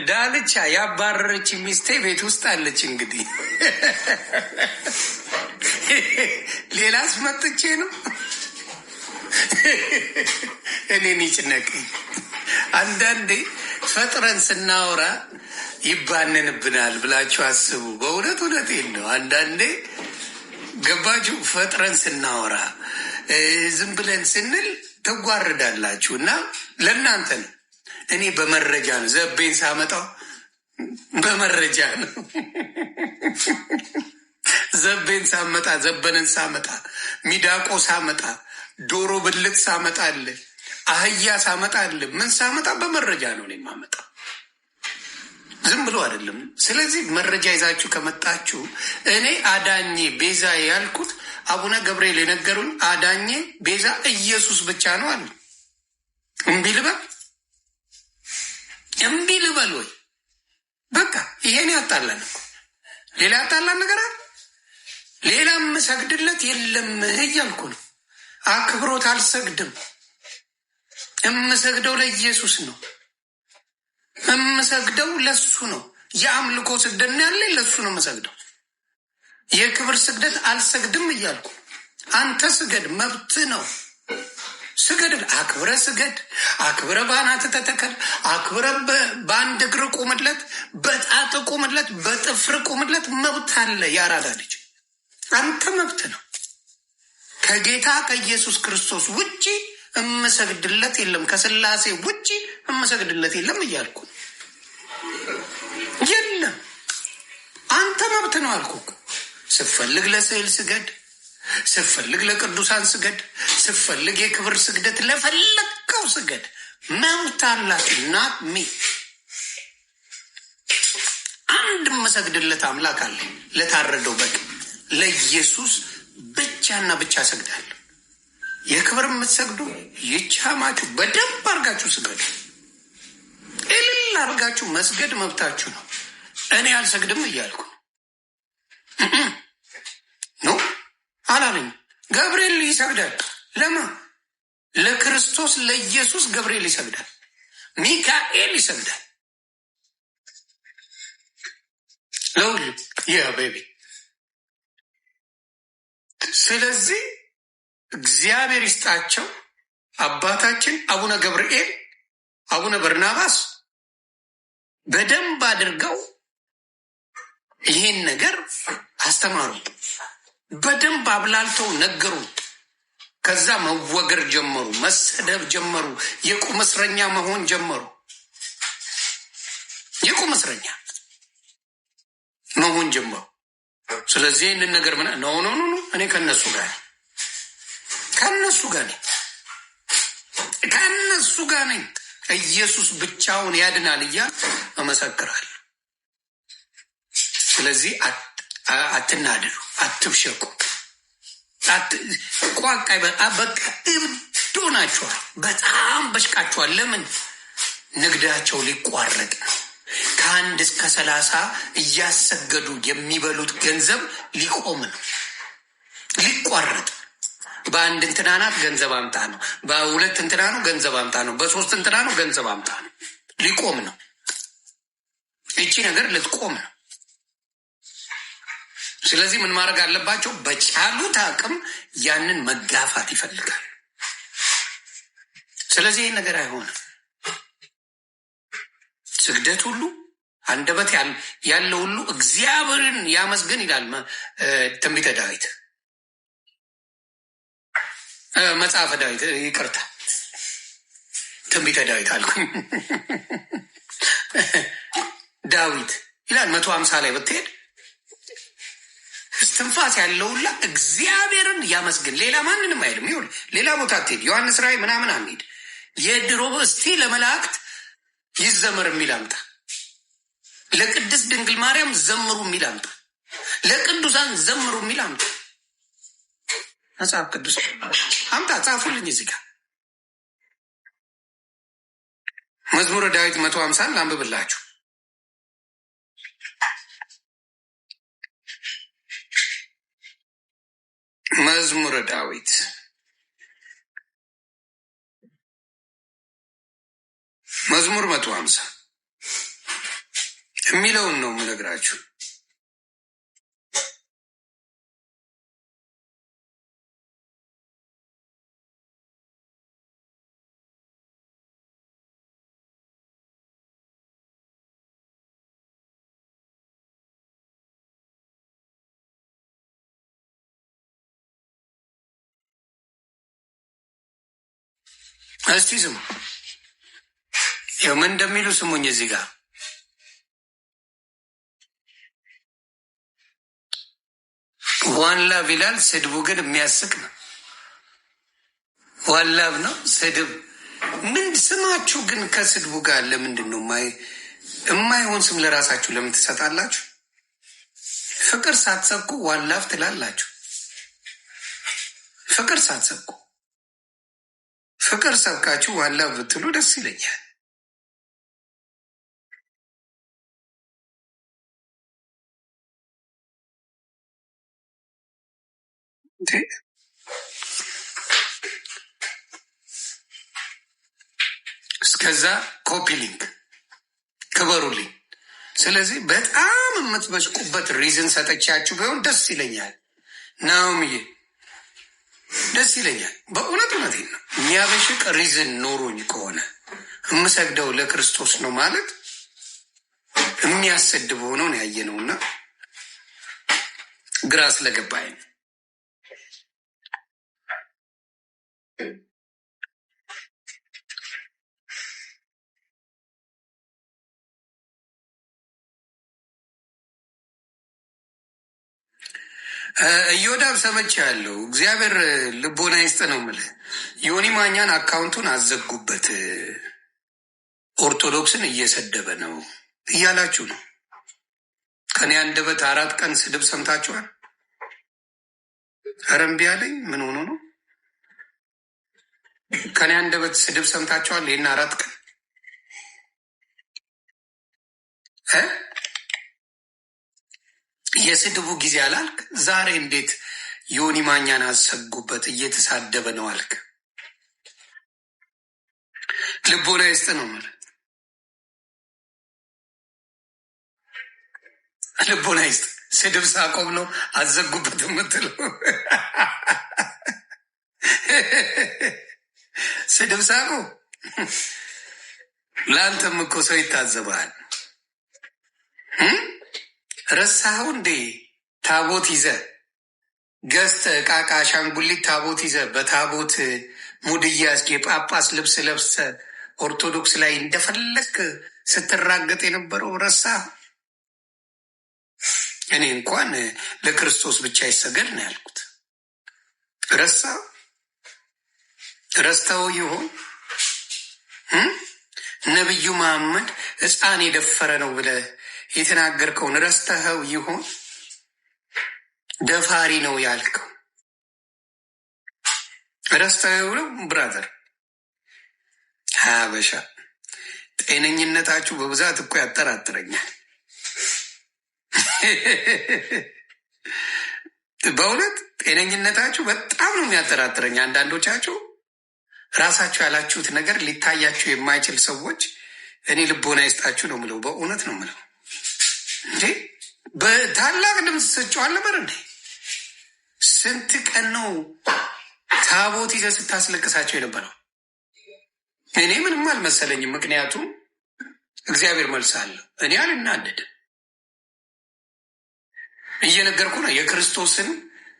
ዳልቻ ያባረረች ሚስቴ ቤት ውስጥ አለች። እንግዲህ ሌላ አስመጥቼ ነው እኔን ይጭነቀኝ። አንዳንዴ ፈጥረን ስናወራ ይባንንብናል ብላችሁ አስቡ። በእውነት እውነቴን ነው። አንዳንዴ ገባችሁ? ፈጥረን ስናወራ ዝም ብለን ስንል ትጓርዳላችሁ እና ለእናንተ ነው። እኔ በመረጃ ነው ዘቤን ሳመጣው በመረጃ ነው። ዘቤን ሳመጣ፣ ዘበንን ሳመጣ፣ ሚዳቆ ሳመጣ፣ ዶሮ ብልት ሳመጣ አለ፣ አህያ ሳመጣ አለ፣ ምን ሳመጣ በመረጃ ነው እኔ የማመጣው፣ ዝም ብሎ አይደለም። ስለዚህ መረጃ ይዛችሁ ከመጣችሁ እኔ አዳኜ ቤዛ ያልኩት አቡነ ገብርኤል የነገሩኝ አዳኜ ቤዛ ኢየሱስ ብቻ ነው አሉ። እምቢ ልበል እምቢ ልበል ወይ? በቃ ይሄን ያጣላን እኮ ሌላ ያጣላን ነገር አለ? ሌላ የምሰግድለት የለም እያልኩ ነው። አክብሮት አልሰግድም። የምሰግደው ለኢየሱስ ነው። የምሰግደው ለሱ ነው። የአምልኮ ስግደት ነው ያለኝ፣ ለሱ ነው የምሰግደው። የክብር ስግደት አልሰግድም እያልኩ አንተ ስገድ፣ መብት ነው። ስገድ፣ አክብረ ስገድ፣ አክብረ ባናት ተተከል፣ አክብረ በአንድ እግር ቁምለት፣ በጣት ቁምለት፣ በጥፍር ቁምለት፣ መብት አለ። የአራዳ ልጅ አንተ መብት ነው። ከጌታ ከኢየሱስ ክርስቶስ ውጪ እምሰግድለት የለም፣ ከስላሴ ውጪ እምሰግድለት የለም እያልኩ የለም። አንተ መብት ነው አልኩ እኮ። ስፈልግ ለስዕል ስገድ፣ ስፈልግ ለቅዱሳን ስገድ፣ ስፈልግ የክብር ስግደት ለፈለግከው ስገድ፣ መብት አላችሁ። Not me። አንድ የምሰግድለት አምላክ አለ፣ ለታረደው በግ ለኢየሱስ ብቻና ብቻ እሰግዳለሁ። የክብር የምትሰግዱ ይቻማችሁ፣ በደንብ አድርጋችሁ ስገዱ። እልል አድርጋችሁ መስገድ መብታችሁ ነው። እኔ አልሰግድም እያልኩ ነው አላለኝ። ገብርኤል ይሰግዳል። ለማ? ለክርስቶስ ለኢየሱስ ገብርኤል ይሰግዳል። ሚካኤል ይሰግዳል። ለሁሉ yeah baby። ስለዚህ እግዚአብሔር ይስጣቸው አባታችን አቡነ ገብርኤል፣ አቡነ በርናባስ በደንብ አድርገው ይሄን ነገር አስተማሩ። በደንብ አብላልተው ነገሩ። ከዛ መወገር ጀመሩ፣ መሰደብ ጀመሩ፣ የቁም እስረኛ መሆን ጀመሩ። የቁም እስረኛ መሆን ጀመሩ። ስለዚህ ይህንን ነገር ምን no no no፣ እኔ ከነሱ ጋር ነኝ፣ ከነሱ ጋር ነኝ፣ ከነሱ ጋር ነኝ። ኢየሱስ ብቻውን ያድናል እያል እመሰክራለሁ። ስለዚህ አትናደዱ፣ አትብሸቁ። ቋቃ በቃ እብዶ ናቸዋል። በጣም በሽቃቸዋል። ለምን? ንግዳቸው ሊቋረጥ ነው። ከ1 እስከ 30 እያሰገዱ የሚበሉት ገንዘብ ሊቆም ነው፣ ሊቋረጥ። በአንድ እንትና ናት ገንዘብ አምጣ ነው፣ በሁለት እንትና ነው ገንዘብ አምጣ ነው፣ በሶስት እንትና ነው ገንዘብ አምጣ ነው። ሊቆም ነው። ይቺ ነገር ልትቆም ነው። ስለዚህ ምን ማድረግ አለባቸው? በቻሉት አቅም ያንን መጋፋት ይፈልጋል። ስለዚህ ይህን ነገር አይሆንም። ስግደት ሁሉ አንደበት ያለው ሁሉ እግዚአብሔርን ያመስግን ይላል ትንቢተ ዳዊት፣ መጽሐፈ ዳዊት፣ ይቅርታ ትንቢተ ዳዊት አልኩኝ። ዳዊት ይላል 150 ላይ ብትሄድ እስትንፋስ ያለው ሁላ እግዚአብሔርን ያመስግን፣ ሌላ ማንንም አይልም። ይኸውልህ ሌላ ቦታ አትሄድ፣ ዮሐንስ ራእይ ምናምን አንሄድ። የድሮ እስቲ ለመላእክት ይዘመር የሚል አምጣ፣ ለቅድስት ድንግል ማርያም ዘምሩ የሚል አምጣ፣ ለቅዱሳን ዘምሩ የሚል አምጣ። መጽሐፍ ቅዱስ አምጣ፣ ጻፉልኝ እዚህ ጋር መዝሙረ ዳዊት 150ን ላንብብላችሁ። መዝሙረ ዳዊት መዝሙር 150 የሚለውን ነው የምነግራችሁ። እስቲ ስሙ፣ ይኸው ምን እንደሚሉ ስሙኝ። እዚህ ጋር One love ይላል። ስድቡ ግን የሚያስቅ ነው። One love ነው ስድብ። ምን ስማችሁ ግን ከስድቡ ጋር ለምንድን ነው የማይሆን ስም ለራሳችሁ ለምን ትሰጣላችሁ? ፍቅር ሳትሰብኩ one love ትላላችሁ። ፍቅር ሳትሰብኩ፣ ፍቅር ሰብካችሁ one love ብትሉ ደስ ይለኛል። እስከዛ copy link ክበሩልኝ። ስለዚህ በጣም የምትበሽቁበት reason ሰጠቻችሁ ቢሆን ደስ ይለኛል። ናኦምዬ፣ ደስ ይለኛል። በእውነት እውነቴን ነው። የሚያበሽቅ reason ኖሮኝ ከሆነ፣ የምሰግደው ለክርስቶስ ነው ማለት የሚያሰድብ ሆኖ ነው ያየነውና ግራ ስለገባኝ ነው። እዮዳብ ሰምቻለሁ። እግዚአብሔር ልቦና ይስጥ ነው የምልህ። ዮኒ ማኛን account ኡን አዘጉበት፣ ኦርቶዶክስን እየሰደበ ነው እያላችሁ ነው። ከኔ አንደበት 4 ቀን ስድብ ሰምታችኋል። ኧረ እምቢ አለኝ። ምን ሆኖ ነው? ከኔ አንደበት ስድብ ሰምታችኋል? ይህን 4 ቀን እ የስድቡ ጊዜ አላልክ? ዛሬ እንዴት ዮኒ ማኛን አዘጉበት እየተሳደበ ነው አልክ? ልቦና ይስጥ ነው የምልህ። ልቦና ይስጥ። ስድብ ሳቆም ነው አዘጉበት የምትለው? ስድብ ሳቆም ለአንተም እኮ ሰው ይታዘባል። ረሳኸው እንዴ? ታቦት ይዘ ገዝተህ ዕቃቃ አሻንጉሊት ታቦት ይዘ በታቦት ሙድ እያዝክ የጳጳስ ልብስ ለብሰ ኦርቶዶክስ ላይ እንደፈለክ ስትራገጥ የነበረው ረሳህ? እኔ እንኳን ለክርስቶስ ብቻ ይሰገድ ነው ያልኩት። ረሳ ረስተው ይሆን? ነቢዩ መሐመድ ሕፃን የደፈረ ነው ብለህ የተናገርከውን ረስተኸው ይሆን? ደፋሪ ነው ያልከው ረስተኸው ነው? Brother ሀበሻ፣ ጤነኝነታችሁ በብዛት እኮ ያጠራጥረኛል። በእውነት ጤነኝነታችሁ በጣም ነው የሚያጠራጥረኝ። አንዳንዶቻችሁ ራሳችሁ ያላችሁት ነገር ሊታያችሁ የማይችል ሰዎች እኔ ልቦና ይስጣችሁ ነው የምለው። በእውነት ነው የምለው። እንዴ፣ በታላቅ ድምፅ ስጮህ አልነበር እንዴ? ስንት ቀን ነው ታቦት ይዘህ ስታስለቅሳቸው የነበረው? እኔ ምንም አልመሰለኝም። ምክንያቱም እግዚአብሔር መልስ አለው። እኔ አልናደድም። እየነገርኩ ነው። የክርስቶስን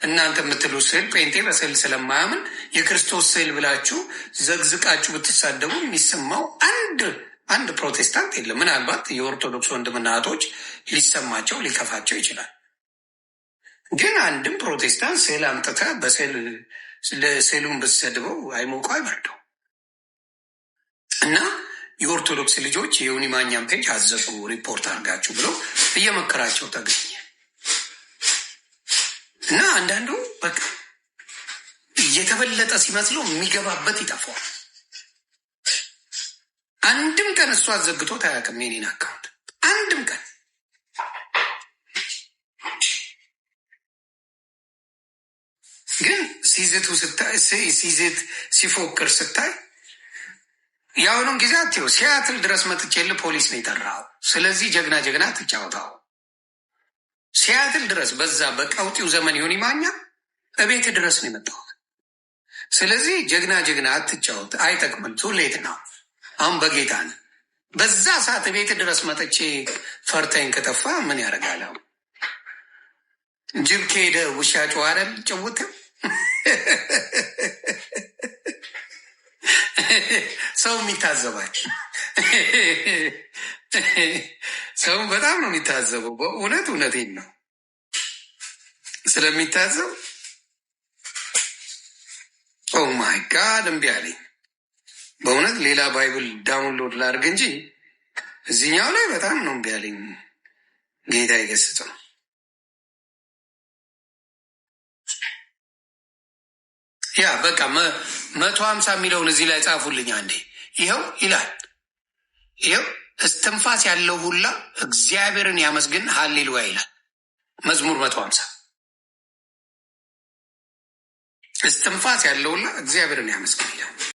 እናንተ የምትሉ ስዕል፣ ጴንጤ በስዕል ስለማያምን፣ የክርስቶስ ስዕል ብላችሁ ዘግዝቃችሁ ብትሳደቡ የሚሰማው አንድ አንድ ፕሮቴስታንት የለም። ምናልባት የኦርቶዶክስ ወንድምና እህቶች ሊሰማቸው ሊከፋቸው ይችላል። ግን አንድም ፕሮቴስታንት ስዕል አምጥተህ በስዕል ስዕሉን ብትሰድበው አይሞቀው አይበርደው። እና የኦርቶዶክስ ልጆች የዮኒ ማኛን page አዘጉ፣ ሪፖርት አድርጋችሁ ብለው እየመከራቸው ተገኘ። እና አንዳንዱ በቃ እየተበለጠ ሲመስለው የሚገባበት ይጠፋዋል። አንድም ቀን እሱ አዘግቶት አያውቅም የኔን account፣ አንድም ቀን። ግን ሲዝቱ ስታይ፣ ሲዝት ሲፎክር ስታይ የአሁኑን ጊዜ አትየው። ሲያትል ድረስ መጥቼልህ ፖሊስ ነው የጠራው። ስለዚህ ጀግና ጀግና አትጫወታው። ሲያትል ድረስ በዛ በቀውጢው ዘመን ይሁን ይማኛ እቤት ድረስ ነው የመጣሁት። ስለዚህ ጀግና ጀግና አትጫወት፣ አይጠቅምም። Too late ነው አሁን በጌታ ነህ። በዛ ሰዓት ቤት ድረስ መጥቼ ፈርተኝ ከጠፋ ምን ያደርጋል? አሁን ጅብ ከሄደ ውሻ ጮኸ አይደል? ጭውት ሰውም ይታዘባል። ሰውም በጣም ነው የሚታዘበው። በእውነት እውነቴን ነው ስለሚታዘብ oh my God እምቢ አለኝ። በእውነት ሌላ Bible download ላድርግ እንጂ እዚህኛው ላይ በጣም ነው እምቢ አለኝ። ጌታ ይገስጸው። ያ በቃ 150 የሚለውን እዚህ ላይ ጻፉልኝ አንዴ። ይኸው ይላል። ይኸው እስትንፋስ ያለው ሁላ እግዚአብሔርን ያመስግን ሀሌሉያ ይላል መዝሙር 150። እስትንፋስ ያለው ሁላ እግዚአብሔርን ያመስግን ይላል።